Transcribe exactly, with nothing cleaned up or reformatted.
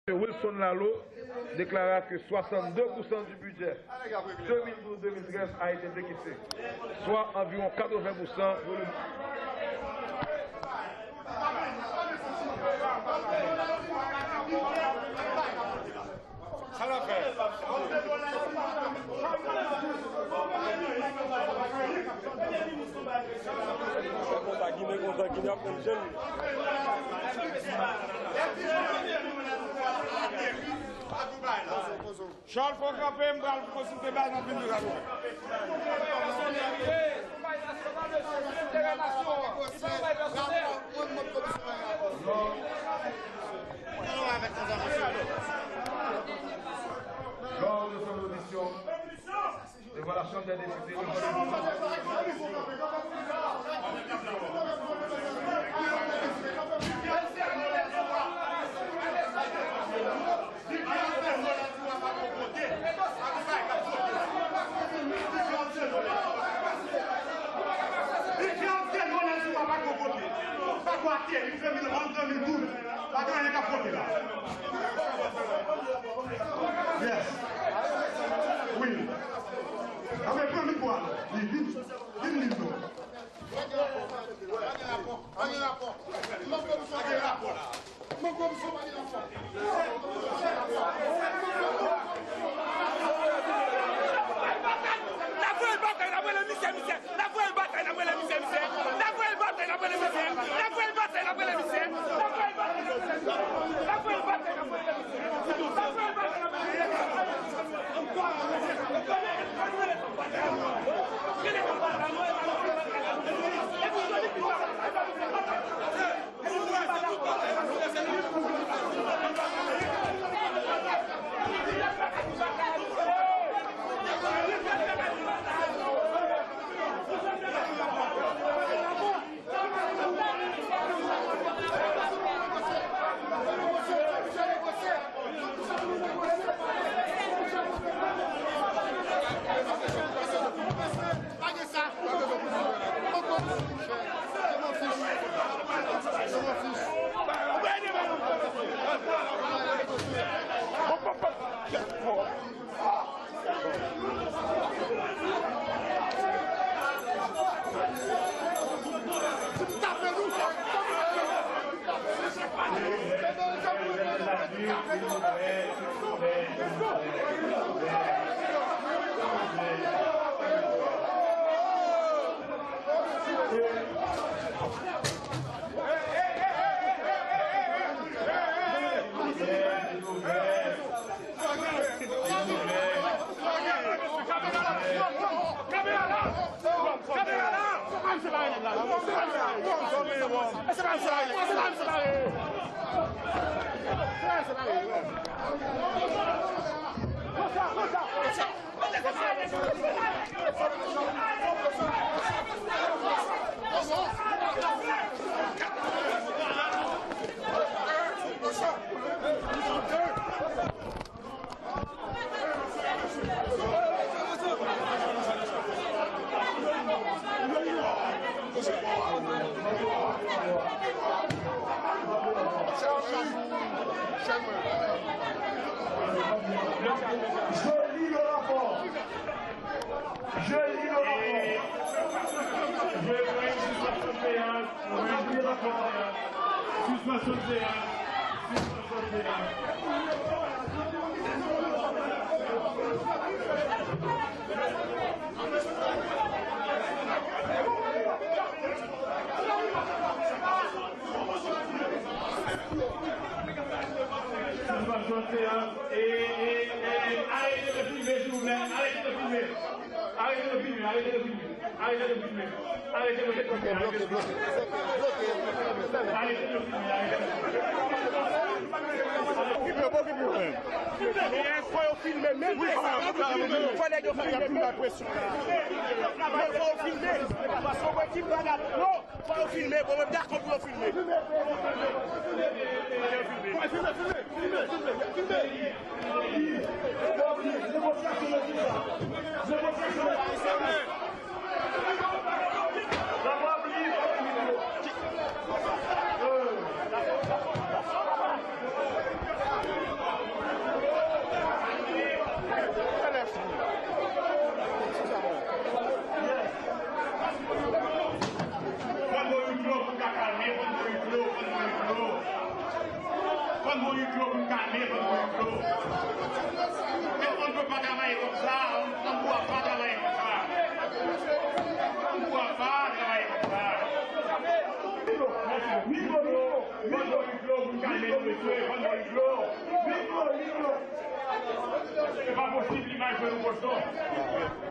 Wilson Lalo déclara que soixante-deux pour cent du budget deux mille douze deux mille treize a été décaissé, soit environ quatre-vingts pour cent. Sa n ap fè? Konsa, Ginen konsa, Ginen ap konn jèn. Chòl, fò kanpe, m pral konsilte bagay nan vin de la. Lors de son audition, l'évaluation des députés, Yes. Wi. Anben, pran mikwo a non. Vin, vin, vin, vin non. Pa gen rapò. Pa gen rapò. Pa gen rapò. Pa gen rapò la. N ap voye batay, n ap rele misye, misye. N ap voye batay, n ap rele misye, misye. N ap voye batay, n ap rele misye. N ap voye batay, n ap rele misye. N ap voye batay, n ap rele misye. N ap voye batay, n ap rele misye. Je lis le rapport. Je lis le rapport. Je lis le rapport. Sispann séans, sispann séans, sispann séans. Sispann séans. E, e, e, arete de filme, silvouplè. Arete de filme. Arete de filme, arete de filme. Arete de filme. Arete de filme. Bloke, bloke, bloke. Bloke, bloke. Arete de filme, arete de filme. Okipe, okipe, okipe. Fò yo filme menm. Fò nèg yo filme menm. Fò yo filme. Paske w wè ki bagay. Non. Fò yo filme, bon, mwen dakò pou yo filme. Filme, filme, filme, filme, filme. Ban nou yon dlo pou n kalme, ban nou yon dlo. On ne peut pas travailler comme ça, on ne pourra pas travailler comme ça. On ne pourra pas travailler comme ça. Ban nou yon dlo pou n kalme nou, mesye, ban nou yon dlo. Se pa posib, limaj nou kochon.